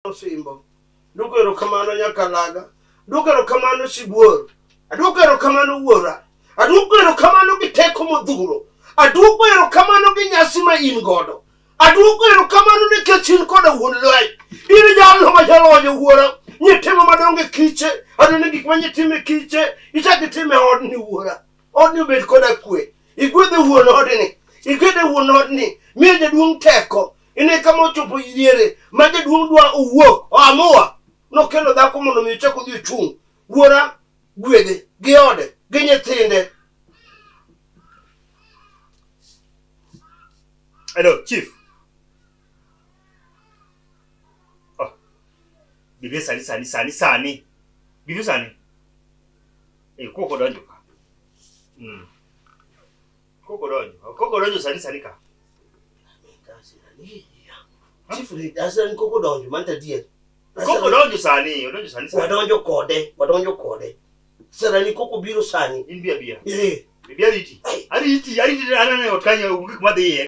Osimbo. Duoko erokamano Nyakalaga. Duoko erokamano Sibuor. Aduoko erokamano Wuora. Aduoko erokamano gi teko modhuro. Aduoko erokamano gi nyasi ma in godo. Aduoko erokamano nikech in koda wuon lweny. In jalno ma jaloyo Wuora. Nyitimo madongo e kiche. Adwaro gik ma nyitimo e kiche. Ichak itime e odni Wuora. Odni obed koda kwe. Igwedhe wuon odni. Igwedhe wuon odni. Miyo jaduong' teko. Ine kama ochopo yiere ma jaduong' dwa owuok oamua nokelo dhako mondo mi ochak odhi ochung'. Wuora gwedhe gi ode gi nyithinde. Hello, Chief. Oh. Bibi sani sani sani sani. Bibi sani. Eh, koko donjo ka. Koko donjo. Koko donjo sani sani ka. Chief Asan koko donjo man adier. Koko donjo sani, odonjo sani sani. Wadonjo kode, wadonjo kode. Sarani koko biro sani. In bia bia. Eh. Bibi ariti. Ariti, ariti anane ot kanyo gik madhiye.